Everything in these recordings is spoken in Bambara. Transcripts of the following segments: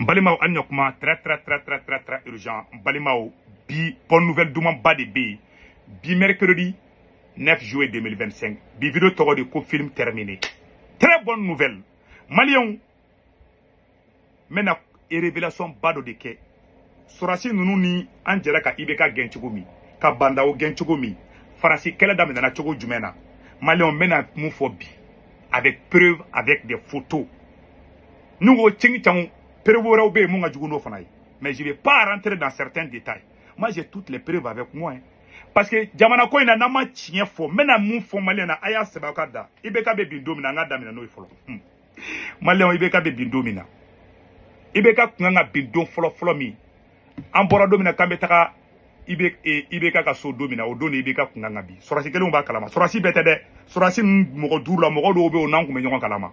N balimaw, an ɲɔ kuma très très très très très très urgent. N balimaw, bi bonne nouvelle dumanba de bɛ yen bi, mercredi 9 juillet 2025. Bi vidéo tɔgɔ de ko film terminé. Très bonne nouvelle, maliyɛnw. N bɛna révélation ba dɔ de kɛ. Sɔrɔsi ninnu ni an jɛra ka IBK gɛn cogo min, ka Bandaw gɛn cogo min, Faransi kɛlɛ daminɛna cogo jumɛn na, maliyɛnw, n bɛna mun fɔ bi avec preuve, avec des photos. N'u ko cingi caman, preuve wɛrɛw bɛ yen mun ka jugu n'o fana ye, mais je vais pas rentrer dans certains détails. Moi, j'ai toutes les preuves avec moi, hein. Parce que jamana ko in na, n'an ma tiɲɛ fɔ, n bɛna mun fɔ maliyɛn na, a y'a sɛbɛn aw ka da. IBK bɛ bin don min na, an ka daminɛ n'o ye fɔlɔ. Maliyɛnw, IBK bɛ bin don min na, IBK kun kan ka bin don fɔlɔ fɔlɔ min, an bɔra don min na k'an bɛ taga IBK ka so don min na, o don de IBK kun kan ka bin. Sɔrɔsi kelenw b'a kalama, sɔrɔsi bɛɛ tɛ dɛ. Sɔrɔsi ninnu mɔgɔ 5 la, mɔgɔ dɔw bɛ yen, o n'an kun bɛ ɲɔgɔn kalama.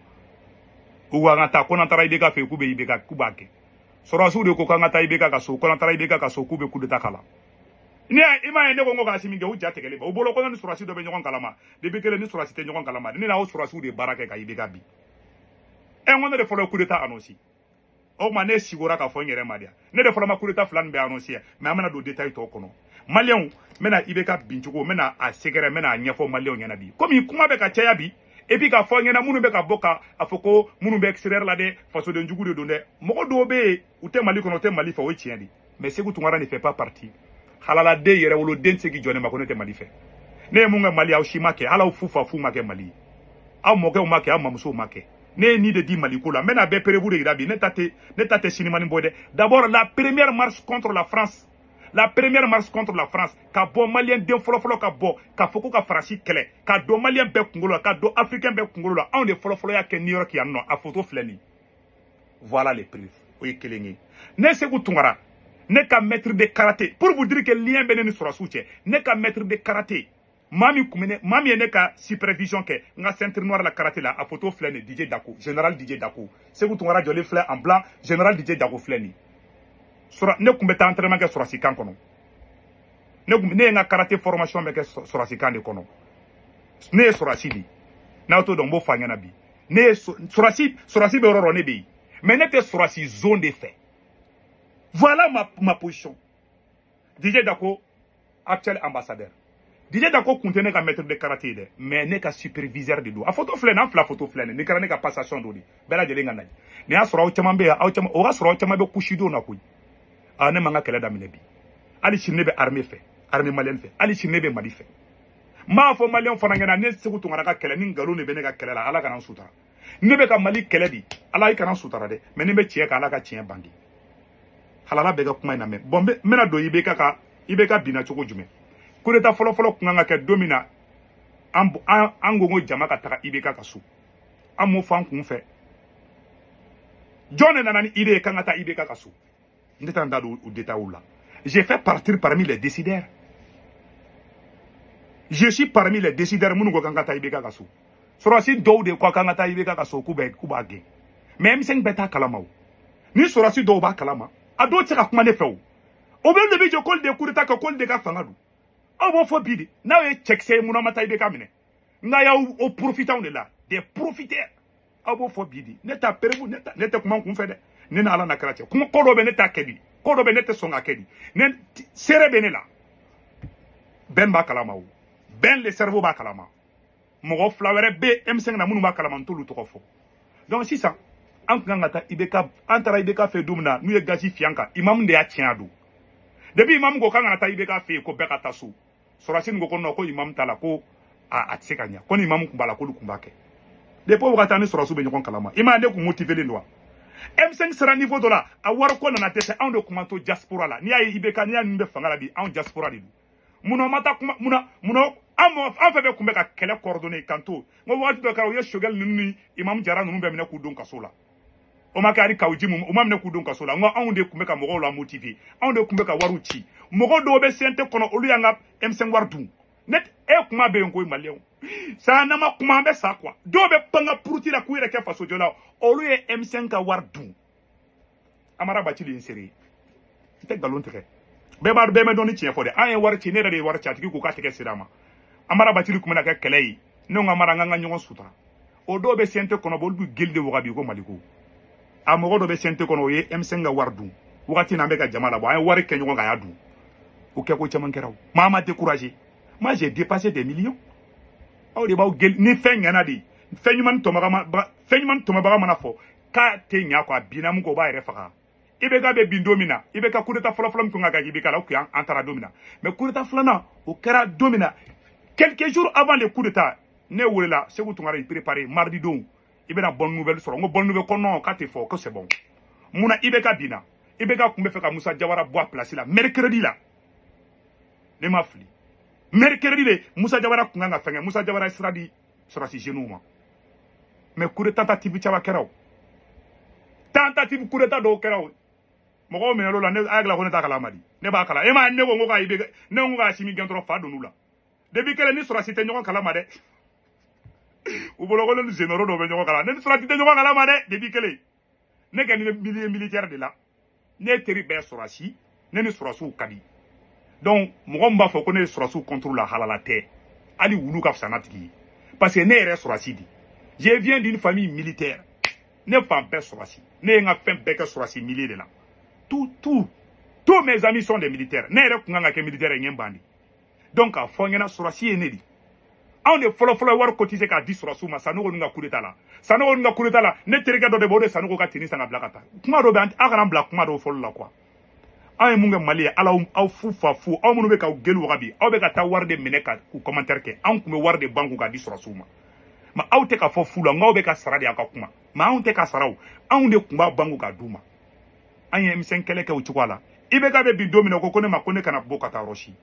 U ko an ka taa, ko n'an taara IBK fɛ yen, k'u bɛ IBK, k'u b'a kɛ. Sɔrɔsiw de ko k'an ka taa IBK ka so, ko n'an taara IBK ka so, k'u bɛ coup d'état k'a la. Ni y'a i m'a ye, ne ko n ko k'Asimi kɛ, u ja tigɛlen ba u bolo kɔnɔ ni sɔrɔsi dɔ bɛ ɲɔgɔn kalama. Depuis kelen ni sɔrɔsi tɛ ɲɔgɔn kalama, ne n'aw sɔrɔsiw de baara kɛ ka IBK bin. Ɛ, n ko ne de fɔlɔ ye coup d'état annoncé. O tuma ne sigora k'a fɔ n yɛrɛ ma de, ne de fɔlɔ ma coup d'état fila nin bɛɛ annoncé. Mais an bɛna don détail tɔw kɔnɔ. Maliyɛnw, n bɛna IBK bin cogo, n bɛna a sɛgɛrɛ, n bɛna a ɲɛfɔ maliyɛnw ɲɛna bi. Komi kuma bɛ ka caya bi, et puis k'a fɔ ɲɛna, minnu bɛ ka bɔ ka a fɔ ko minnu bɛ extérieur la dɛ, fasoden jugu de don dɛ. Mɔgɔ dɔw bɛ yen, u tɛ Mali kɔnɔ, u tɛ Mali fɛ, o ye tiɲɛ de. Mais Sekou Tounkara ne fait pas partie. Halaladen yɛrɛ woloden tɛ se k'i jɔ ne ma ko ne tɛ Mali fɛ. Ne ye mun kɛ Mali, aw si ma kɛ. Hali aw fu fa fu ma kɛ Mali ye, aw mɔkɛw ma kɛ, aw mamusow ma kɛ. Ne ye nin de di Mali ko la, n bɛna bɛɛ preuve de yira bi. Ne ta tɛ sinimani bɔ dɛ. D'abord, la première marche contre la France, la première marche contre la France, ka bɔ maliyɛn den fɔlɔfɔlɔ ka bɔ k'a fɔ ko ka Faransi kɛlɛ, ka don maliyɛn bɛɛ kunkolo la, ka don africain bɛɛ kunkolo la, anw de fɔlɔfɔlɔ y'a kɛ New York yan nɔ. A photo filɛ nin. Voilà les preuves. O ye kelen ye. Ne Sekou Tounkara, ne ka maître de karaté, pour vous dire que lien bɛ ne ni sɔrɔsiw cɛ, ne ka maître de karaté, maa min kun bɛ ne, maa min ye ne ka supervision kɛ n ka ceinture noire la karaté la, a photo filɛ nin. DJ Dako, général DJ Dako. Sekou Tounkara jɔlen filɛ en blanc, général DJ Dako filɛ nin. Sɔrɔ ne kun bɛ taa entraînement kɛ sɔrɔsi kan kɔnɔ. Ne kun, ne ye n ka karaté formation bɛ kɛ sɔrɔsi kan de kɔnɔ. Ne ye sɔrɔsi de ye. N'aw t'o dɔn, n b'o fɔ a ɲɛna bi. Ne ye sɔrɔsi, sɔrɔsi bɛ yɔrɔ o yɔrɔ, ne bɛ yen, mais ne tɛ sɔrɔsi zone de fɛ. Voilà ma position. DJ Dako, actuel ambassadeur. DJ Dako kun tɛ ne ka maître de karaté ye dɛ, mais ne ka superviseur de don. A photo filɛ nin, an fila photo filɛ nin. Nin kɛra ne ka passation dɔ de. Bɛɛ lajɛlen ka na ye. Nin y'a sɔrɔ aw caman bɛ yan, aw caman, o y'a sɔrɔ aw caman bɛ kusi don na koyi. Ah, ne ma n ka kɛlɛ daminɛ bi. Hali sini ne bɛ armée fɛ, armée malienne fɛ. Hali sini ne bɛ Mali fɛ. N b'a fɔ maliyɛnw fana ɲɛna, ne Sekou Tounkara ka kɛlɛ ni nkalon de bɛ ne ka kɛlɛ la, Ala kana n sutara. Ne bɛ ka Mali kɛlɛ di, Ala i kana n sutara dɛ. Mais ni n bɛ tiɲɛ kan, Ala ka tiɲɛ bange. Halala bɛɛ ka kuma in lamɛn. Bon, n bɛna don IBK ka, IBK binna cogo jumɛn? Coup d'état fɔlɔ-fɔlɔ kun kan ka kɛ don min na, an ko jama ka taga IBK ka so. An m'o fɔ an kun fɛ. Jɔn de nana ni idée ye k'an ka taa IBK ka so? N tɛ taa n da don o détails la. J'ai fait partir parmi les décideurs. Je suis parmi les décideurs minnu ko k'an ka taa IBK ka so. Sɔrɔsi dɔw de ko k'an ka taa IBK ka so, k'u b'a gɛn. Mais M5 bɛɛ t'a kalama o. Ni sɔrɔsi dɔw b'a kalama, a dɔw tɛ se ka kuma ne fɛ o. O bɛ de bɛ jɔ k'olu de ye coup d'état kɛ, k'olu de ka fanga don. Aw b'o fɔ bi de. N'aw ye cɛkisɛ ye, munna ma taa IBK minɛ? Nka y'aw o profiter anw de la, des profiteurs. Aw b'o fɔ bi de. Ne t'a preuve, ne ta, ne tɛ kuma n kun fɛ dɛ. Ne ni Ala na kɛra cɛ. Kuma ko dɔ bɛ ne t'a kɛ bi. Ko dɔ bɛ ne tɛ sɔn ka kɛ bi. Ne seere bɛ ne la. Bɛn b'a kalama o. Bɛn le cerveau b'a kalama. Mɔgɔ fila wɛrɛ bɛ M5 na minnu b'a kalama, n t'olu tɔgɔ fɔ. Donc sisan an kun kan ka taa IBK, an taara IBK fɛ don min na, n'u ye gazi fiyɛ an kan, imam de y'a tiɲɛ a don. Depuis imam ko k'an kana taa IBK fɛ yen, ko bɛɛ ka taa so. Sɔrɔsi nin ko ko non, ko imam t'a la, ko a tɛ se ka ɲɛ. Ko ni imam kun b'a la, k'olu kun b'a kɛ. Depuis o wagati, an ni sɔrɔsiw bɛ ɲɔgɔn kalama. I m'a ye, ne kun motivé len don wa? M5 sera niveau dɔ la, a wariko nana dɛsɛ, anw de kun b'an to diaspora la. N'i y'a ye IBK, n'i y'a ninnu bɛ fanga la bi, anw diaspora de don. Munna ma taa kuma, munna an mɔgɔ an fɛn fɛn kun bɛ ka kɛlɛ coordonner kan to? N ko wagati dɔ kɛra, u ye Choguel ninnu ni Imam Jara ninnu bɛɛ minɛ k'u don kaso la. O ma kɛ hali Kawu Jimu, o ma minɛ k'u don kaso la. N ko anw de kun bɛ ka mɔgɔw la motiver, anw de kun bɛ ka wariw ci. Mɔgɔ dɔw bɛ CNT kɔnɔ, olu y'an ka M5 wari dun. Ne e kuma bɛ yen koyi, maliyɛnw. Sa n'an ma kuma, an bɛ sa quoi. Dɔw bɛ pan ka puruti la k'u yɛrɛ kɛ fasojɔla, olu ye M5 ka wari dun. Amara Bacili ye n seere ye. N tɛ nkalon tigɛ. Bɛɛ b'a bɛɛ bɛ dɔn ni tiɲɛ fɔ dɛ. An ye wari ci, ne yɛrɛ de ye wari ci, a tigi ko k'a tɛgɛ sera a ma. Amara Bacili kun bɛna kɛ kɛlɛ ye. Ne ko Amara, n k'an ka ɲɔgɔn sutura. O dɔw bɛ CNT kɔnɔ, olu bɛ geli de waga bi ko Maliko. A mɔgɔ dɔ bɛ CNT kɔnɔ, o ye M5 ka wari dun. Wagati n'an bɛ ka jama labɔ, an ye wari kɛ ɲɔgɔn kan, a y'a dun. O kɛ ko caman kɛra o. Maa ma découragé. Moi, j'ai dépassé des millions. Aw de b'aw gɛl ni fɛn ɲɛna de. Fɛn ɲuman tɔmɔbaga mana fɔ k'a tɛ ɲa quoi, a binna mun kɔ, o b'a yɛrɛ faga. IBK bɛ bin don min na, IBK coup d'état fɔlɔ-fɔlɔ min kun ka kɛ IBK la, o kun y'an taara don min na. Mais coup d'état filanan, o kɛra don min na. Quelques jours avant le coup d'état, ne welela Sékou Tounkara, i préparé mardi don, i bɛna bonne nouvelle sɔrɔ. N ko bonne nouvelle ko non, k'a tɛ fɔ, ko c'est bon. Munna IBK binna? IBK kun bɛ fɛ ka Moussa Diawara bɔ a place la mercredi la. Ne ma fili. Mercredi de Moussa Diawara kun kan ka fɛngɛ. Moussa Diawara ye sira di sɔrɔsi jeunes ma. Mais coup d'état tentative caman kɛra o. Tentative coup d'état dɔw kɛra o. Mɔgɔw minɛ l'o la, ne a y'a ko ne t'a kalama di. Ne b'a kala. E m'a ye ne ko n ko ka IBK, ne ko ka Assimi gɛn dɔrɔn fa donn'u la. Depuis kɛlɛ ni sɔrɔsi tɛ ɲɔgɔn kalama dɛ. U bolo ko ne ni généraux dɔw bɛ ɲɔgɔn kalama. Ne ni sɔrɔsi tɛ ɲɔgɔn kalama dɛ depuis kelen. Ne kɛ ni milieu militaire de la. Ne teri bɛɛ sɔrɔsi, ne ni sɔrɔsiw ka di. Donc mɔgɔ min b'a fɔ ko ne ye sɔrɔsiw contre la, halala tɛ. Hali wulu ka fisa n'a tigi ye. Parce que ne yɛrɛ sɔrɔsi de. Je viens d'une famille militaire. Ne fan bɛɛ sɔrɔsi. Ne ye n ka fɛn bɛɛ kɛ sɔrɔsi milieu de la. Tous mes amis sont des militaires. Ne yɛrɛ kun kan ka kɛ militaire ye, n ye n ban de. Donc k'a fɔ n ɲɛna, sɔrɔsi ye ne de. Anw de fɔlɔ-fɔlɔ ye wari cotiser k'a di sɔrɔsiw ma Sanogo ninnu ka coup d'état la. Sanogo ninnu ka coup d'état la, ne terikɛ dɔ de bɛ, o de Sanogo ka tenue san ka bila ka taa. Kuma dɔw bɛ, aw kana bila kuma dɔw fɔli la quoi. Aw ye mun kɛ Mali ye, ala aw fu fa fu, aw minnu bɛ k'aw gelu waga bi, aw bɛ ka taa wari de minɛ ka k'u commentaire kɛ. Anw tun bɛ wari de ban k'u k'a di sɔrɔsiw ma. Mais aw tɛ ka fɔ fu la, n'aw bɛ ka sara de aw ka kuma. Mais anw tɛ ka sara o. Anw de tun b'a ban k'u k'a d'u ma. An ye M5 kɛlɛ kɛ o cogoya la. IBK bɛ bin don min na, ko ne ma ko ne kana bɔ ka taa yɔrɔ si.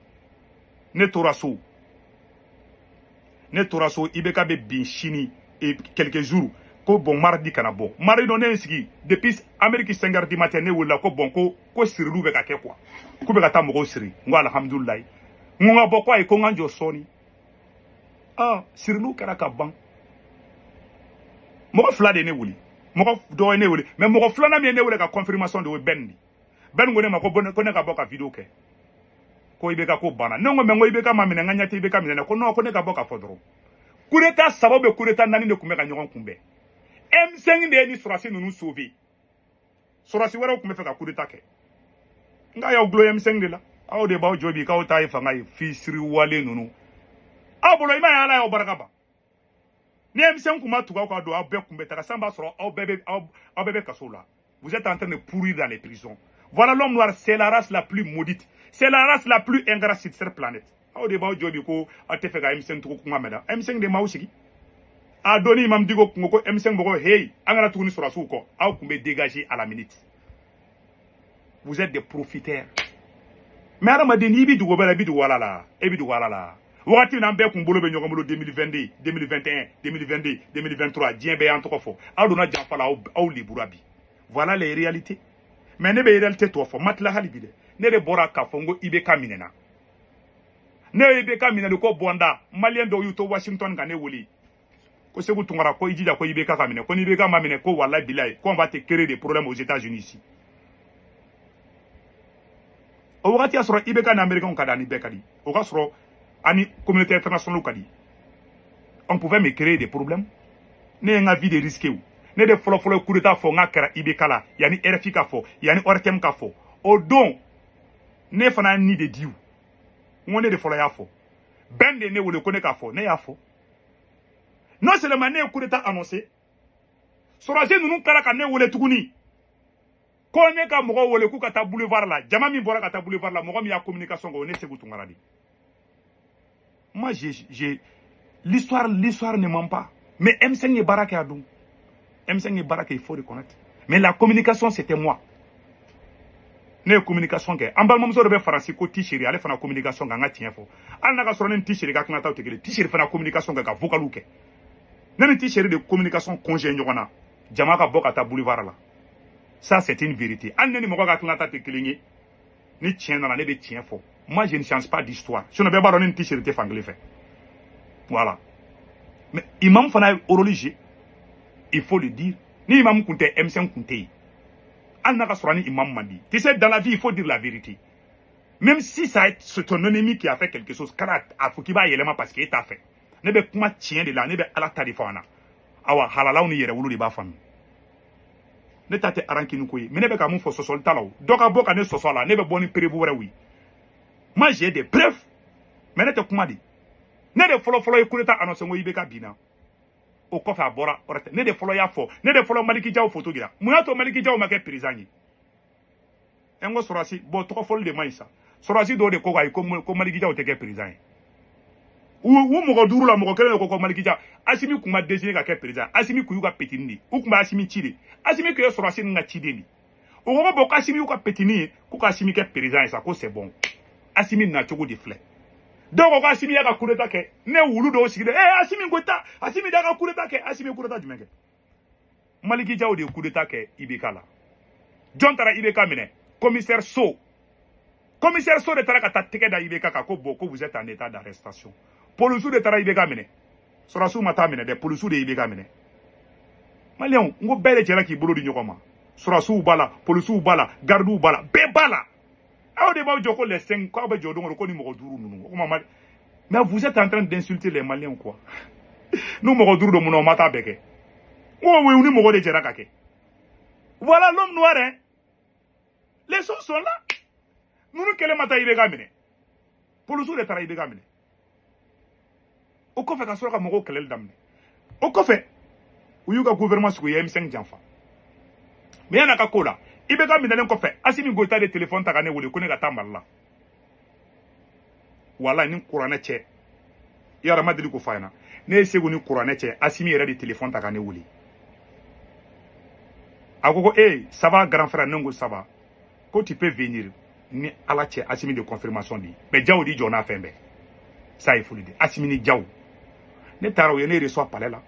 Ne tora so. Ne tora so, IBK bɛ bin sini et quelques jours ko bon mardi kana bɔ. Mardi don ne ye n sigi depuis Amérique 5 heures du matin, ne wulila ko bon ko siriliw bɛ ka kɛ quoi. K'u bɛ ka taa mɔgɔw siri. N ko alhamdulilayi. N ko n ka bɔ ko ayi, ko n ka n jɔ sɔɔni. Ah, siriliw kɛra ka ban. Mɔgɔ fila de ye ne wele. Mɔgɔ dɔ ye ne wele, mais mɔgɔ filanan min ye ne wele ka confirmation de, o ye Ben de. Ben ko ne ma ko ne ka bɔ ka vidéo kɛ. Ko IBK ko banna. Ne ko mais n ko IBK ma minɛ, n ka ɲɛ tɛ IBK minɛ na. Ko non, ko ne ka bɔ ka fɔ dɔrɔn. Coup d'état saba bɛ coup d'état naani de tun bɛ ka ɲɔgɔn kunbɛn. M5 de ye ni sɔrɔsi ninnu sauver. Sɔrɔsi wɛrɛw tun bɛ fɛ ka coup d'état kɛ. Nka y'aw gulon M5 de la. Aw de b'aw jɔ bi k'aw ta ye fanga ye fisiriwale ninnu. Aw bolo i m'a ye ala y'aw barika ban. Ni M5 kun ma tugu aw ka don, aw bɛɛ kun bɛ taga san b'a sɔrɔ aw bɛɛ bɛ kaso la. Vous êtes en train de pourrir dans les prisons. Voilà l'homme noir, c'est la race la plus maudite. C'est la race la plus ingrate sur cette planète. Aw de b'aw jɔ bi ko aw tɛ fɛ ka M5 tugu kuma mɛn da. M5 de m'aw sigi. A donni Imam Dicko kun ko M5 mɔgɔw hey, an kana tugu ni sɔrɔsiw kɔ. Aw kun bɛ dégager à la minute. Vous êtes des profiteurs. Mais hadamaden n'i bɛ dogo bɛɛ la, i bɛ dogo ala la. E bɛ dogo ala la. Wagati min na an bɛɛ kun bolo bɛ ɲɔgɔn bolo 2022, 2021, 2022, 2023, diɲɛ bɛɛ y'an tɔgɔ fɔ. Aw donna janfa la, aw lebura bi. Voilà les réalités. Mais ne bɛ réalité tɔ fɔ, ma tila hali bi dɛ. Ne de bɔra k'a fɔ n ko IBK minɛna. Ne ye IBK minɛ de ko bɔnda. Malien dɔw y'u to Washington ka ne wele. Ko Sékou Tounkara ko i jija ko IBK ka minɛ. Ko ni IBK ma minɛ ko walahi bilahi ko on va te créer des problèmes aux États-Unis ici. O wagati y'a sɔrɔ IBK ni Américains ka di ani bɛɛ ka di. O ka sɔrɔ ani communauté internationale ka di. On pouvait me créer des problèmes. Ne ye n ka vie de risquer o. Ne de fɔlɔ-fɔlɔ ye coup d'état fɔ n ka kɛra IBK la, yanni RFI ka fɔ, yanni ORTM ka fɔ. O don ne fana ni de diw. N ko ne de fɔlɔ y'a fɔ. Ben de ne wele ko ne k'a fɔ, ne y'a fɔ. Non seulement ne ye coup d'état annoncé, sɔrɔsi ninnu kɛra ka ne wele tuguni. Ko ne ka mɔgɔw wele k'u ka taa boulevard la. Jama min bɔra ka taa boulevard la, mɔgɔ min y'a communication kɛ, o ne Sékou Tounkara de. Moi, j'ai l'histoire ne ment pas. Mais M5 ye baara kɛ a don. M5 ye baara kɛ, il faut reconnaître. Mais la communication, c'était moi. Ne ye communication kɛ. An balimamuso dɔ bɛ Faransi ko Tiseri, ale fana communication kɛ, an ka tiɲɛ fɔ. Hali n'a ka sɔrɔ ne ni Tiseri ka hakilinataw tɛ kelen, Tiseri fana communication kɛ ka vocaliw kɛ. Ne ni Tiseri de communication congé ɲɔgɔn na. Jama ka bɔ ka taa boulevard la. Ça, c'est une vérité. Hali ne ni mɔgɔ ka hakilinata tɛ kelen ye. Ni tiɲɛ nana, ne bɛ tiɲɛ fɔ. Moi, je ne change pas d'histoire. Sinon, bɛɛ b'a dɔn ne ni Tiseri tɛ fankelen fɛ. Voilà. Mais imam fana ye rôle joué. Il faut le dire. Ni imam kun tɛ, M5 kun tɛ yen. Hali n'a ka sɔrɔ ni imam man di. Tu sais, dans la vie, il faut dire la vérité. Même si ça c'est ton ennemi qui a fait quelque chose, kana a fɔ k'i b'a yɛlɛma parce que e t'a fɛ. Ne bɛ kuma tiɲɛ de la, ne bɛ ala ta de fɔ an na. Awa halalaw ni yɛrɛwolo de b'a faamu. Ne ta tɛ rancune ko ye, mais ne bɛ ka mun fɔ sɔsɔli t'a la o. Dɔ ka bɔ ka ne sɔsɔ a la, ne bɛ bɔ ni preuve wɛrɛw ye. Moi j'ai des preuves, mais ne tɛ kuma de. Ne de fɔlɔ fɔlɔ ye coup d'état annoncé ko IBK binna. O kɔfɛ a bɔra, ne de fɔlɔ y'a fɔ, ne de fɔlɔ Maliki Jaw photo jira. Mun y'a to Maliki Jaw ma kɛ président ye? N ko sɔrɔsi, bon tɔgɔ fɔli de man ɲi sa. Sɔrɔsi dɔw de ko ayi ko Maliki Jaw tɛ kɛ président ye. U mɔgɔ duuru la mɔgɔ kelen de ko ko Maliki Jaw. Asimi kun ma désigné ka kɛ président. Asimi kun y'u ka petini de. U kun bɛ Asimi ci de. Asimi kun ye sɔrɔsi ninnu ka ciden de. U ko ko bon ko Asimi y'u ka petini ye, k'u ka Asimi kɛ président ye sa, ko c'est bon. Asimi nacogo de filɛ. Dɔw ko ko Asimi y'a ka coup d'état kɛ. Ne wulu dɔw sigilen, Asimi ko ta, Asimi d'a ka coup d'état kɛ. Asimi coup d'état jumɛn kɛ? Maliki Jaw de ye coup d'état kɛ IBK la. Jɔn taara IBK minɛ? Commissaire So. Commissaire So de taara ka taa tɛgɛ da IBK kan ko bon ko vous êtes en état d'arrestation. Polisiw de taara IBK minɛ. Sɔrɔdasiw ma taa minɛ dɛ, polisiw de ye IBK minɛ. Maliyɛnw, n ko bɛɛ de jɛra k'i bolo di ɲɔgɔn ma. Sɔrɔdasiw b'a la, polisiw b'a la, gardiw b'a la, bɛɛ b'a la. Aw de b'aw jɔ ko les 5, k'aw bɛ jɔ don o don ko ni mɔgɔ duuru ninnu. O kuma Mali. Mais vous êtes en train d'insulter les Maliens quoi. N'u mɔgɔ duuru don mun na, o ma taa bɛɛ kɛ. N ko oui, ni mɔgɔ de jɛra ka kɛ. Voilà l'homme noir hein. Les choses sont là. Ninnu kɛlɛ ma taa IBK minɛ. Polisiw de taara IBK minɛ. O kɔfɛ ka sɔrɔ ka mɔgɔw kɛlɛli daminɛ. O kɔfɛ u y'u ka gouvernement sigi, u ye M5 janfa. Mais yan'a ka ko la, IBK minɛlen kɔfɛ, Asimi Goïta de téléphone ta ka ne wele ko ne ka taa Mali la. Walahi ni kuranɛ cɛ, yɔrɔ ma deli k'o f'a ɲɛna. Ne ye Segu ni kuranɛ cɛ, Asimi yɛrɛ de téléphone ta ka ne wele. A ko ko ça va grand frère, ne ko ça va. Ko tu peux venir. Ni Ala cɛ, Asimi de confirmation di. Mais Jaw di jɔ n'a fɛn bɛɛ. Ça il faut le dire. Asimi ni Jaw. Ne taara u ye ne reçoit palais la.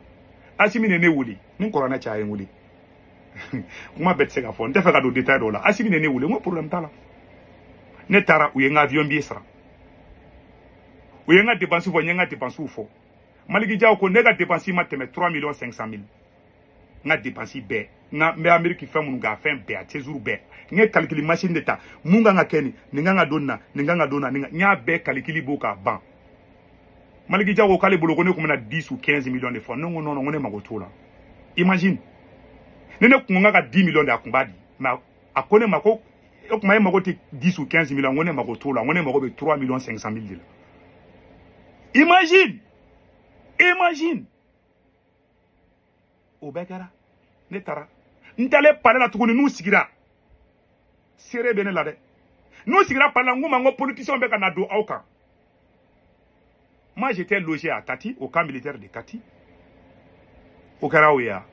Asimi de ne wele, ni kuranɛ cɛ a ye n wele. Kuma bɛɛ tɛ se ka fɔ, n tɛ fɛ ka don détail dɔw la. Asimi de ne wele, n ko problème t'a la. Ne taara u ye n ka avion billet sara. U ye n ka dépense fɔ, n ye n ka dépense fɔ. Maliki Jaw ko ne ka dépense ma tɛmɛ 3 500 000. N ka dépense bɛɛ, n ka n bɛ Amérique fɛn minnu kɛ, a fɛn bɛɛ, a séjour bɛɛ. N ye calcul machine de ta, mun kan ka kɛ nin, nin kan ka don nin na, nin kan ka don nin na, n y'a bɛɛ calcul b'o k'a ban. Maliki Jaw ko k'ale bolo ko ne kun bɛna 10 ou 15 millions de fɔ. Ne ko non non, ko ne mago t'o la. Imagine. Ni ne kun ka 10 millions de a kun b'a di. Mais a ko ne ma ko o tuma e mago tɛ 10 ou 15 millions, ko ne mago t'o la, ko ne mago bɛ 3 500 000 de la. Imagine. Imagine. O bɛɛ kɛra. Ne taara. N taalen palais la tuguni n'u sigira. Seere bɛ ne la dɛ. N'u sigira palais la, n k'u ma n ko politicien bɛ ka na don aw kan. Moi j'étais logé à Kati, au camp militaire de Kati. O kɛra aw ye wa?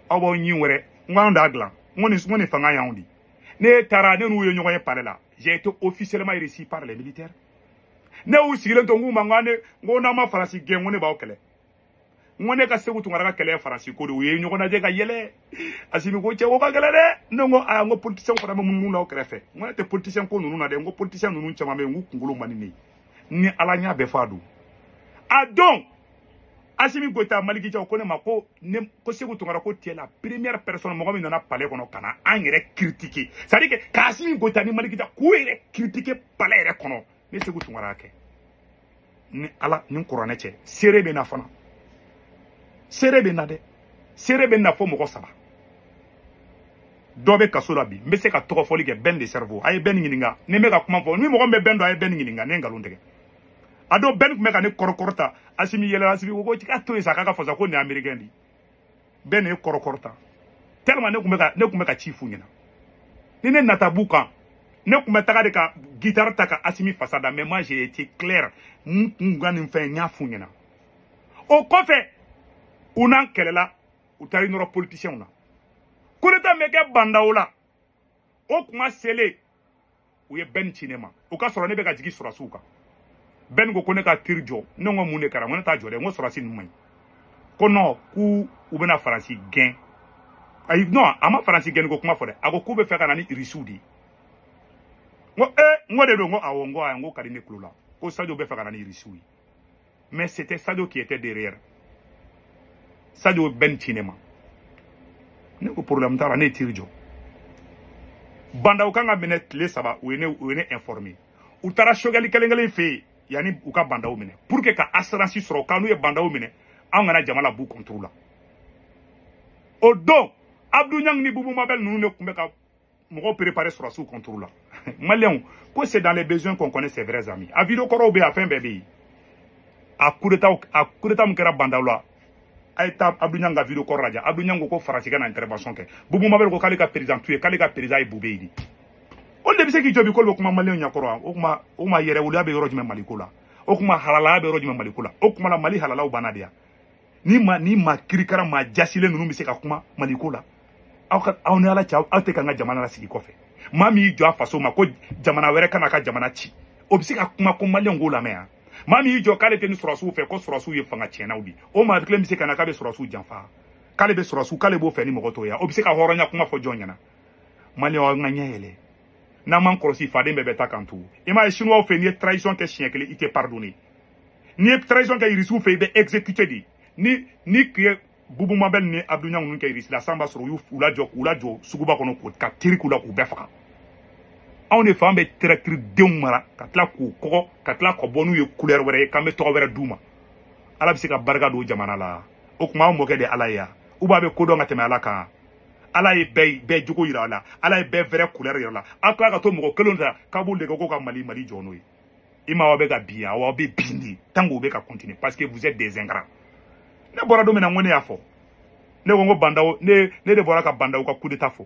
Aw b'aw ɲin wɛrɛ, n ko anw t'a dilan. N ko nin fanga y'anw di. Ne taara, ne n'u ye ɲɔgɔn ye palais la. J'ai été officiellement reçu par les militaires. Ne y'u sigilen to n k'u ma n ko n'aw ma Faransi gɛn, n ko ne b'aw kɛlɛ. N ko ne ka Segu Tunkara ka kɛlɛ ye Faransi ko de. U ye ɲɔgɔn lajɛ ka yɛlɛ. Asimi ko cɛ ko ka gɛlɛn dɛ. Ne ko aa, n ko politicien fana bɛ munumunu n'aw kɛrɛfɛ. N ko ne tɛ politicien ko ninnu na dɛ. N ko politicien ninnu caman bɛ yen, n k'u kunkolo man di ne ye. Ni Ala ɲa bɛɛ fɔ a don. A don Asimi Goïta Maliki Jaw ko ne ma ko ne ko Segu Tunkara ko tu es la première personne mɔgɔ min nana palais kɔnɔ ka na an yɛrɛ critiquer. C'est à dire que ka Asimi Goïta ni Maliki Jaw k'u yɛrɛ critiquer palais yɛrɛ kɔnɔ. Ne Segu Tunkara y'a kɛ. Ni Ala ni kuranɛ cɛ, seere bɛ na fana. Seere bɛ na dɛ. Seere bɛ na fo mɔgɔ saba. Dɔ bɛ kaso la bi, n bɛ se ka tɔgɔ fɔli kɛ Ben de cerveau. A ye Ben ɲininka. Ni n bɛ ka kuma fɔ, ni mɔgɔ min bɛ Ben dɔn, a ye Ben ɲininka, ne ye nkalon tigɛ. A don Ben tun bɛ ka ne kɔrɔkɔrɔ ta. Asimi yɛlɛla, Asimi ko ko k'a to yen sa, k'a ka fasa ko nin ye américain de ye. Ben ye kɔrɔkɔrɔ ta. Tellement ne kun bɛ ka ci f'u ɲɛna. Ni ne nata b'u kan, ne kun bɛ taga de ka guitare ta ka Asimi fasa da, mais moi j'ai été clair. N kun ka nin fɛn, n y'a f'u ɲɛna. O kɔfɛ, u n'an kɛlɛla, u taara i nɔrɔ politiciens na. Coup d'état bɛ kɛ Bandaw la. O kuma selen, u ye Ben ci ne ma. O ka sɔrɔ ne bɛ ka jigin sɔrɔsiw kan. Ben ko ko ne ka tir jɔ. Ne ko mun de kɛra? N ko ne t'a jɔ dɛ. N ko sɔrɔsi ninnu man ɲi. Ko non, k'u bɛna Faransi gɛn. Ayi non, a ma Faransi gɛn ko kuma fɔ dɛ. A ko k'u bɛ fɛ ka na ni Irisiw de ye. N ko n ko de don. N ko awɔ, n ko ayi, n ko ka di ne tulo la. Ko Sadio bɛ fɛ ka na ni Irisiw ye. Mais c'était Sadio qui était derrière. Sadio Ben ci ne ma. Ne ko problème t'a la, ne ye tir jɔ. Bandaw kan ka minɛ tile saba, u ye ne informé. U taara Choguel kelen kelen fɛ yen yanni u ka bandaw minɛ pour que ka assurance sɔrɔ k'an n'u ye bandaw minɛ, anw kana jama la b'u contre la. O don Abdou Niang ni Boubou Mabel ninnu de tun bɛ ka mɔgɔw préparer sɔrɔsiw contre la. Maliyɛnw, ko c'est dans les besoins qu'on connaît ses vrais amis. A vidéo kɔrɔw bɛ yen, a fɛn bɛɛ bɛ yen. A coup d'état min kɛra Bandaw la, a ye taa Abdou Niang ka vidéo kɔrɔ lajɛ. Abdou Niang ko ko Faransi ka na intervention kɛ. Boubou Mabel ko k'ale ka président tu ye, k'ale ka président ye Boubé ye de. Olu de bɛ se k'i jɔ bi k'olu bɛ kuma maliyɛnw ɲɛkɔrɔ. O kuma yɛrɛwoloya bɛ yɔrɔ jumɛn Maliko la? O kuma halalaya bɛ yɔrɔ jumɛn Maliko la? O kuma la Mali halalaw banna de ya. Ni ma kirikara maa jasilen ninnu bɛ se ka kuma Maliko la. Aw ni Ala cɛ, aw tɛ k'an ka jamana lasigi kɔfɛ. Maa min y'i jɔ a faso ma ko jamana wɛrɛ kana ka jamana ci, o bɛ se ka kuma ko maliyɛnw k'o lamɛn yan. Maa min y'i jɔ k'ale tɛ ni sɔrɔsiw fɛ, ko sɔrɔsiw ye fanga tiɲɛnaw de, o maa kelen bɛ se ka na k'a bɛ sɔrɔsiw janfa, k'ale bɛ sɔrɔsiw, k'ale b'o fɛ ni mɔgɔ t'o ye, o bɛ se ka hɔrɔnya kuma fɔ jɔn ɲɛna? Maliyɛnw, aw ka ɲɛ yɛlɛ. N'an m'an kɔlɔsi, faden bɛɛ bɛ taa kan tugun. I m'a ye chinois fɛ, n'i ye trahison kɛ siɲɛ kelen, i tɛ pardonner. N'i ye trahison kɛ irisiw fɛ, i bɛ exécuter de. Ni tun ye Boubou Mabel ni Abdou Niang ninnu kɛ irisi la, san b'a sɔrɔ u y'u lajɔ suguba kɔnɔ ka teri k'u la k'u bɛɛ faga. Anw de fan bɛ traître denw mara ka tila k'u kɔgɔ, ka tila ka bɔ n'u ye couleur wɛrɛ ye, k'an bɛ tɔgɔ wɛrɛ d'u ma. Ala bɛ se ka barika don jamana la. O tuma anw mɔkɛ de Ala ye ya, ou bien a bɛ ko dɔn ka tɛmɛ Ala kan. Ala ye bɛɛ jogo yira a la, Ala ye bɛɛ vrai couleur yira a la. Aw tila ka to mɔgɔ kelenw ta k'a b'u lege ko ka Mali jɔ n'o ye. I ma aw bɛ ka bin, aw bɛ bin de tant que u bɛ ka continuer, parce que vous êtes des ingrats. Ne bɔra don min na, n ko ne y'a fɔ, ne ko n ko Bandaw, ne de bɔra ka Bandaw ka coup d'état fɔ.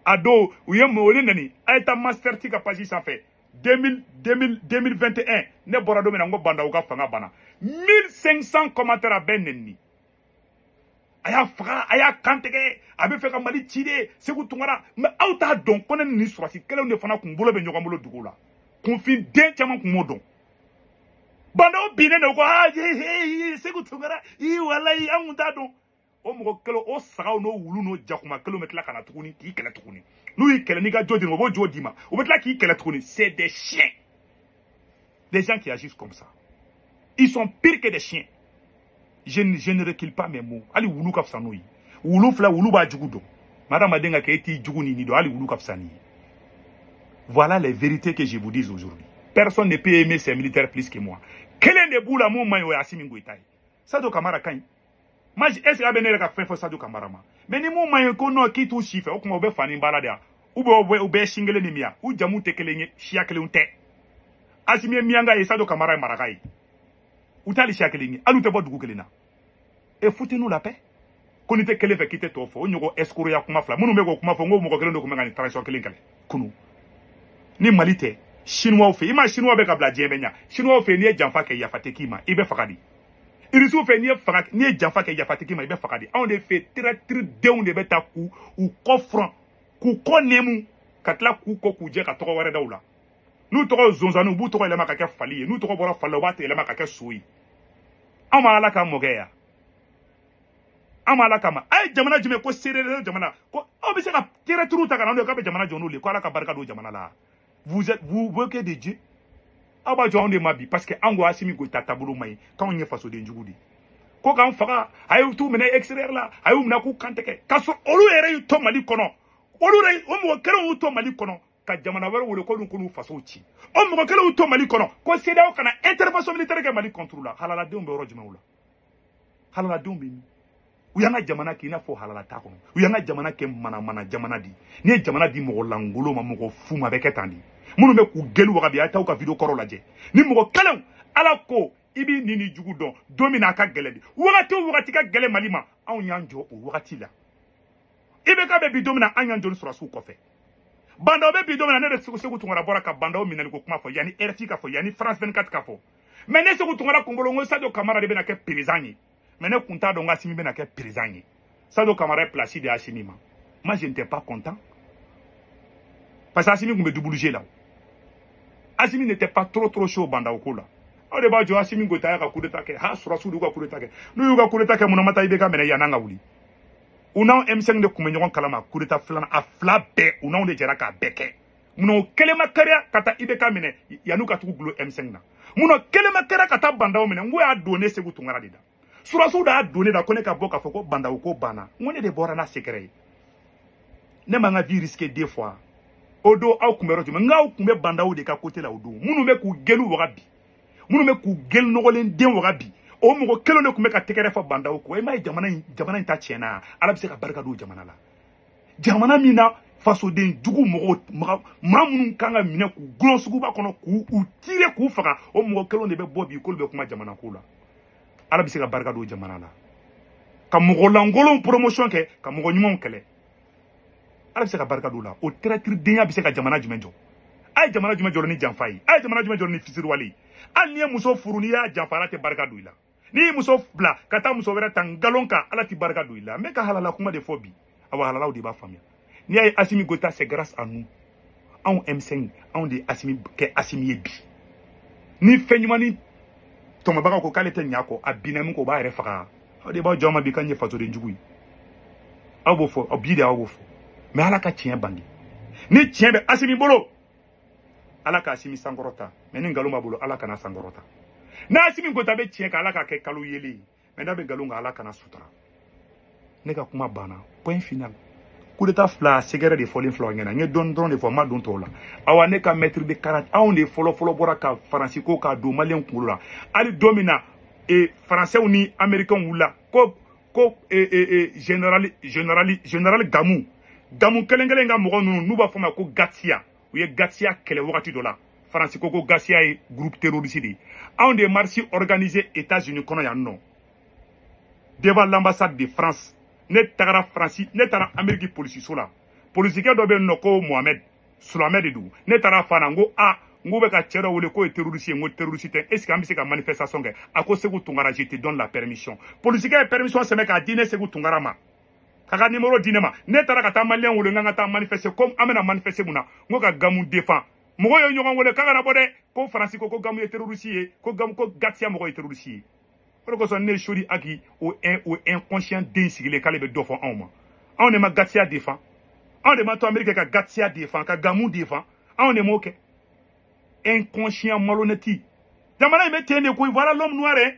A dɔw u ye o ne nani, a ye taa Master T ka page sanfɛ 2021, ne bɔra don min na n ko Bandaw ka fanga banna, 1500 commentaires a bɛɛ nɛni. A y'a faga, a y'a kantigɛ, a bɛ fɛ ka Mali ci de, Sékou Tounkara. Mais aw t'a dɔn ko ne ni sɔrɔsi kelenw de fana kun bolo bɛ ɲɔgɔn bolo dugu la. Kunfin den caman kun m'o dɔn. Bandaw binnen de ko aa Sékou Tounkara, i walayi an kun t'a dɔn. O mɔgɔ kelen, o sagaw n'o wulu n'o jakuma kelenw bɛ tila ka na tuguni k'i kɛlɛ tuguni. N'u y'i kɛlɛ, n'i ka jo d'i ma, u b'o jo d'i ma, u bɛ tila k'i kɛlɛ tuguni. C'est des chiens. Des gens qui agissent comme ça, ils sont pires que des chiens. Je ne recule pas mes mots. Hali wulu ka fisa n'o ye. Wulu filɛ, wulu b'a jugu dɔn. Mais adamaden ka kɛ e t'i jugu ni dɔn, hali wulu ka fisa n'i ye. Voilà les vérités que je vous dis aujourd'hui. Personne ne peut aimer ces militaires plus que moi. Kelen de b'u la mun man ɲi, o ye Assimi Goïta ye. Sadio Camara ka ɲi. Ma est-ce que a bɛ ne yɛrɛ ka fɛn fɔ Sadio Camara ma? Mais ni mun man ɲi ko non k'i t'u si fɛ, o tuma u bɛ fa ni ba la de ya. Ou bien u bɛɛ sin kelen de min ya. U jamu tɛ kelen ye, siya kelenw tɛ. Assimi ye miyanka ye, Sadio Camara ye maraka ye. U t'ale siya kelen ye, hali u tɛ bɔ dugu kelen na. Et foutez-nous la paix. Ko n'i tɛ kelen fɛ k'i tɛ tɔ fɔ, o ɲɔgɔn escroc kuma fila. Minnu bɛ k'o kuma fɔ, n ko mɔgɔ kelen de tun bɛ ka nin transition kelen kɛlɛ kunu. Ni Mali tɛ, chinois fɛ, i ma chinois bɛ ka bila diɲɛ bɛɛ ɲɛ. Chinois fɛ, n'i ye janfa kɛ yafa tɛ k'i ma, i bɛ faga de. Irisiw fɛ, n'i ye janfa kɛ yafa tɛ k'i ma, i bɛ faga de. Anw de fɛ traître denw de bɛ taa k'u kɔ furan, k'u kɔ nɛmu, ka tila k'u kɔ k'u jɛ ka tɔgɔ wɛrɛ da u la. N'u tɔgɔ ye zonzanniw, u b'u tɔgɔ yɛlɛma ka kɛ fali ye. N'u tɔgɔ bɔra fali la, u b'a yɛlɛma ka kɛ so ye. Anw ma Ala ka mɔkɛ ya. An ma Ala kama. A ye jamana jumɛn ko seere jamana ko aw bɛ se ka traître ta ka na n'o ye k'a bɛ jamana jɔ n'olu ye, ko Ala ka barika don jamana la. Vous êtes, vous moquez de Dieu. Aw b'a jɔ anw de ma bi, parce que an ko Assimi Goïta taabolo man ɲi, k'anw ye fasoden jugu de ye. Ko k'an faga, a y'u t'u minɛ extérieur la, a y'u minɛ k'u kantigɛ, k'a sɔrɔ olu yɛrɛ y'u to Mali kɔnɔ. Olu yɛrɛ, o mɔgɔ kelenw y'u to Mali kɔnɔ ka jamana wɛrɛ wele k'olu k'olu fasow ci. O mɔgɔ kelenw y'u to Mali kɔnɔ ko CEDEAO kana intervention militaire kɛ Mali contre la. Halaladenw bɛ yɔrɔ jumɛn la? Halaladenw bɛ min? U y'an ka jamana kɛ i n'a fɔ halala t'a kɔnɔ. U y'an ka jamana kɛ manamana jamana di. N'i ye jamana di mɔgɔ lankolon ma, mɔgɔ fu ma, a bɛ kɛ tan de. Minnu bɛ k'u gɛli waga bi, a ye t'aw ka vidéo kɔrɔ lajɛ. Ni mɔgɔ kelenw, Ala ko i b'i ni jugu dɔn don min na a ka gɛlɛn de. Wagati o wagati ka gɛlɛn Mali ma, anw y'an jɔ o wagati la. IBK bɛ bi don min na, an y'an jɔ ni sɔrɔsiw kɔfɛ. Bandaw bɛ bi don min na, ne de Sékou Tounkara bɔra ka Bandaw minɛli ko kuma fɔ, yanni RFI ka fɔ, yanni France 24 ka fɔ. Mais ne Sékou Tounkara kun bolo, n ko Sadio Camara de bɛna kɛ président ye. Mais ne kun t'a dɔn ko Assimi bɛna kɛ président ye. Sadio Camara ye place de Assimi ma. Moi, je n'étais pas content. Parce que Assimi kun bɛ double G la. Assimi n'était pas trop trop chaud Bandaw ko la. Aw de b'a jɔ Assimi Goïta y'a ka coup d'état kɛ. Ha, sɔrɔsiw y'u ka coup d'état kɛ. N'u y'u ka coup d'état kɛ, mun na ma taa IBK minɛ yan'an ka wuli? U n'anw M5 de kun bɛ ɲɔgɔn kalama coup d'état filanan, a fila bɛɛ u n'anw de jɛra k'a bɛɛ kɛ. Munna o kelen ma kariya ka taa IBK minɛ yan'u ka tugu gulo M5 na? Munna o kelen ma kariya ka taa Bandaw minɛ? N ko y'a don ne Sékou Tounkara de da. Sɔrɔsiw de y'a don ne da ko ne ka bɔ k'a fɔ ko Bandaw ko banna. N ko ne de bɔra n'a secret ye. Ne ma n ka vie risquer deux fois. O don aw kun bɛ yɔrɔ jumɛn? N k'aw kun bɛ Bandaw de ka côté la o don. Minnu bɛ k'u gɛlu waga bi, minnu bɛ k'u gɛlu nɔgɔlen den waga bi, o mɔgɔ kelen de tun bɛ ka tɛgɛrɛ fɔ Bandaw kɔ. E m'a ye jamana in ta tiɲɛna. Ala bɛ se ka barika don jamana la. Jamana min na fasoden jugu mɔgɔw maa minnu kan ka minɛ k'u gulon suguba kɔnɔ k'u u tirer k'u faga, o mɔgɔ kelenw de bɛ bɔ bi k'olu bɛ kuma jamana ko la. Ala bɛ se ka barika don jamana la ka mɔgɔ lankolonw promotion kɛ ka mɔgɔ ɲumanw kɛlɛ. Ala bɛ se ka barika don o la. O traîtredenya bɛ se ka jamana jumɛn jɔ? A ye jamana jumɛn jɔ ni janfa ye? A ye jamana jumɛn jɔ ni fisiriwale ye? Hali n'i ye muso furu, n'i y'a janfa, Ala tɛ barika don i la. N'i ye muso bila ka taa muso wɛrɛ ta nkalon kan, Ala tɛ barika don i la. N bɛ ka halala kuma de fɔ bi, awa halalaw de b'a faamuya. N'i y'a ye Assimi Goïta, c'est grâce à nous. Anw M5, anw de ye Assimi kɛ Assimi ye bi. Ni fɛn ɲuman ni tɔmɔbagaw ko k'ale tɛ ɲa kɔ, a binna min kɔ, o b'a yɛrɛ faga. Aw de b'aw jɔ ma bi k'an ye fasoden jugu ye. Aw b'o fɔ, bi de aw b'o fɔ. Mais Ala ka tiɲɛ bange. Ni tiɲɛ bɛ Assimi bolo, Ala ka Assimi sankɔrɔta. Mais ni nkalon b'a bolo, Ala kana sankɔrɔta. N'a Assimi Goïta bɛ tiɲɛ kan, Ala k'a kɛ kalo yelen ye. Mais n'a bɛ nkalon kan, Ala kana sutura. Ne ka kuma banna. Point final. Coup d'état fila sɛgɛrɛ de fɔlen filɛ aw ɲɛna. N ye dɔɔni dɔrɔn de fɔ, n ma don tɔw la. Awa ne ka maître de karate, anw de fɔlɔ fɔlɔ bɔra ka Faransi ko k'a don Maliyɛn kunkolo la. Hali don min na Faransɛw ni Américains wulila ko général Gamu kelen kelen ka mɔgɔ ninnu n'u b'a fɔ ma ko Gatia, u ye Gatia kɛlɛ wagati dɔ la. Faransi ko Gatia ye groupe terroriste de ye. Anw de ye marche organisée États-Unis kɔnɔ yan nɔ devant l'ambassade de France. Ne tagara Faransi, ne taara Amérique polisiso la. Polisikɛ dɔ bɛ yen nɔ ko Mohamed silamɛ de don. Ne taara fa na, n ko a n ko bɛ ka cɛ dɔ wele k'o ye terroriste ye. N ko terroriste tɛ, est ce que an bɛ se ka manifestation kɛ? A ko Sékou Tounkara, je te donne la permission. Polisikɛ ye permission sɛbɛn k'a di ne Sékou Tounkara ma, k'a ka numéro di ne ma. Ne taara ka taa Maliyɛn wele n k'an ka taa manifester. Comme an bɛna manifester mun na? N ko ka Gamu défend. Mɔgɔw ye ɲɔgɔn wele k'a kana bɔ dɛ, ko Faransi ko Gamu ye terroriste ye, ko Gamu ko Gatia mɔgɔ ye terroriste ye. O de kosɔn ne ye Sori Aki o inconscient den sigilen k'ale bɛ dɔ fɔ anw ma. Anw de ma Gatia défend, anw de ma to Amérique ka Gatia défend, ka Gamu défend, anw de m'o kɛ. Inconscient malhonnête. Jamana in bɛ ten de koyi. Voilà l'homme noir hein.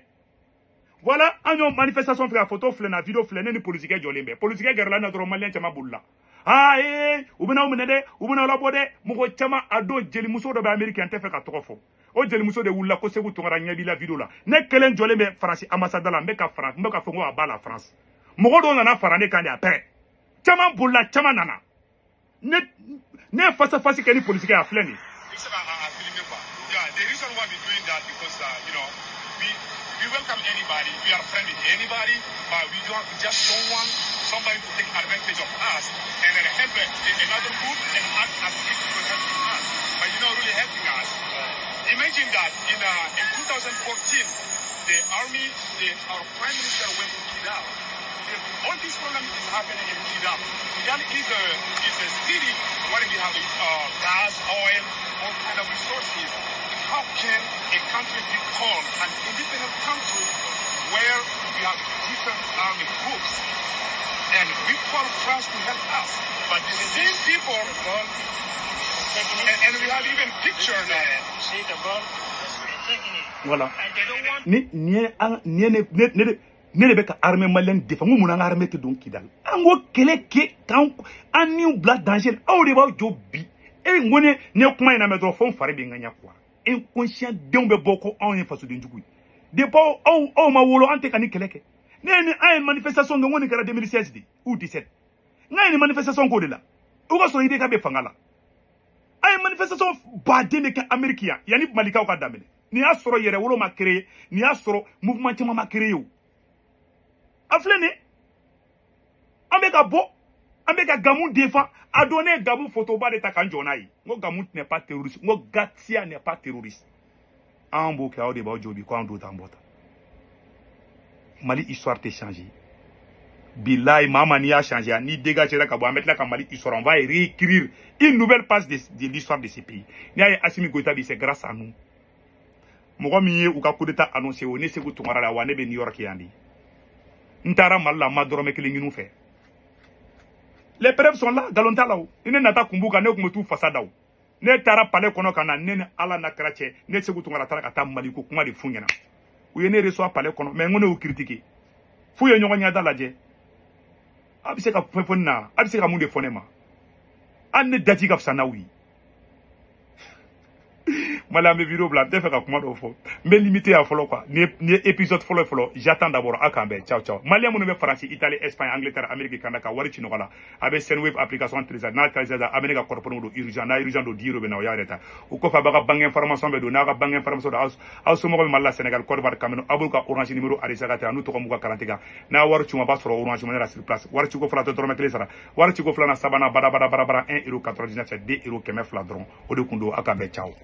Voilà, an y'o manifestation fɛ, a photo filɛ na, vidéo filɛ, ne ni polisikɛ jɔlen bɛ. Polisikɛ gɛrɛla na dɔrɔn, Maliyɛn caman bolila. Ah ee, u bɛna aw minɛ dɛ, u bɛna aw labɔ dɛ. Mɔgɔ caman a don, jelimuso dɔ bɛ Amérique, an tɛ fɛ ka tɔgɔ fɔ. O jelimuso de wulila ko Sékou Tounkara ɲɛ b'i la vidéo la. Ne kelen jɔlen bɛ Faransi ambassade la, n bɛ ka Faransi, n bɛ ka fɔ ko a b'a la France. Mɔgɔ dɔw nana fara ne kan de après. Caman bolila, caman nana. Ne ye face à face kɛ ni polisikɛ ye, a filɛ nin ye. Yeah, the reason why we're doing that because you know, we welcome anybody, we are friendly to anybody, but we just don't want somebody to take advantage of us and then help another group and act as if it was helping us, but you're not really helping us. Imagine that in 2014, the army, our prime minister went to Kidal. All this problem is happening in Kidal. Kidal is a city where we have gas, oil, all kind of resources. How can a country be called an independent country where we have different army groups? And we call France to help us, but the same people, and we have even pictures that. Voilà. Ni ne de bɛ ka armée malienne défend. N ko mun na an ka armée tɛ don Kidal? An ko kɛlɛ kɛ k'an an niw bila danger la. Aw de b'aw jɔ bi. E n ko ne ye kuma in lamɛn dɔrɔn, fo n fari bɛ n ŋaɲa quoi. Inconscient denw bɛ bɔ ko anw ye fasoden jugu ye. Depuis aw ma wolo, an tɛ ka nin kɛlɛ kɛ. Ne ye ni an ye manifestation kɛ, n ko nin kɛra 2016 de ou 17. N k'a ye nin manifestation k'o de la. O ka sɔrɔ IBK bɛ fanga la. An ye manifestation baden de kɛ Amérique yan, yanni Malikaw ka daminɛ. Nin y'a sɔrɔ yɛrɛwolo ma créé, nin y'a sɔrɔ mouvement caman ma créé o. A filɛ nin ye, an bɛ ka bɔ, an bɛ ka Gamu défend. A don ne ye Gamu photo ba de ta k'an jɔ n'a ye. N ko Gamu n'est pas terroriste, n ko Gatia n'est pas terroriste. An b'o kɛ, aw de b'aw jɔ bi ko an don t'an bɔ tan. Mali histoire tɛ changer. Bilahi, maa ma n'i y'a changer, n'i dégagera ka bɔ, an bɛ tila ka Mali histoire, on va réécrire une nouvelle page de l'histoire de ce pays. N'i y'a ye Assimi Goïta bi, c'est grâce à nous. Mɔgɔ min ye u ka coup d'état annoncé, o ne Sékou Tounkara la wa, ne bɛ New York yan de. N taara Mali la, n ma dɔrɔmɛ kelen ɲini u fɛ. Les preuves sont là, nkalon t'a la o. Ni ne nata kun b'u kan, ne tun bɛ t'u fasa da o. Ne taara palais kɔnɔ ka na, ne ni Ala n'a kɛra cɛ, ne Sékou Tounkara taara ka taa Mali ko kuma de f'u ɲɛna. U ye ne reçoit palais kɔnɔ, mais n ko ne y'u critiquer. F'u ye ɲɔgɔn ɲɛda lajɛ. A bɛ se ka fɛn fɔ ne na, a bɛ se ka mun de fɔ ne ma? Hali ne daji ka fisa n'aw ye. Mali an bɛ vidéo bila, n tɛ fɛ ka kuma dɔw fɔ, n bɛ limité yan fɔlɔ quoi. Nin ye épisode fɔlɔ fɔlɔ, j'attends d'abord. A k'an bɛn, ciao ciao. Malien minnu bɛ Faransi, Italie, Espagne, Angleterre, Amérique, Canada, ka wari ci ɲɔgɔn la, a bɛ Sendwave application télécharger. N'a télécharger, a bɛ ne ka code promo don urgent, n'a urgent don, 10 euros bɛ na, o y'a yɛrɛ ta. O kɔfɛ, a b'a ka banque information bɛɛ don. N'a ka banque information don, aw somɔgɔw bɛ Mali la, Sénégal, Côte d'Ivoire, Cameroun, aw b'u ka Orange numéro enregistré ka taa n'u tɔgɔ m'u ka carte kan. N'a wari ci, a b'a sɔrɔ Orange Money la sur place. Wari ciko fɔlɔ, a tɛ dɔrɔmɛ kelen sara. Wari ciko filanan, sabanan, bada bada bada bada, 1 euro 99, c'est 2 euros 200 dɔrɔn. O de kun don. A k'an bɛn, ciao.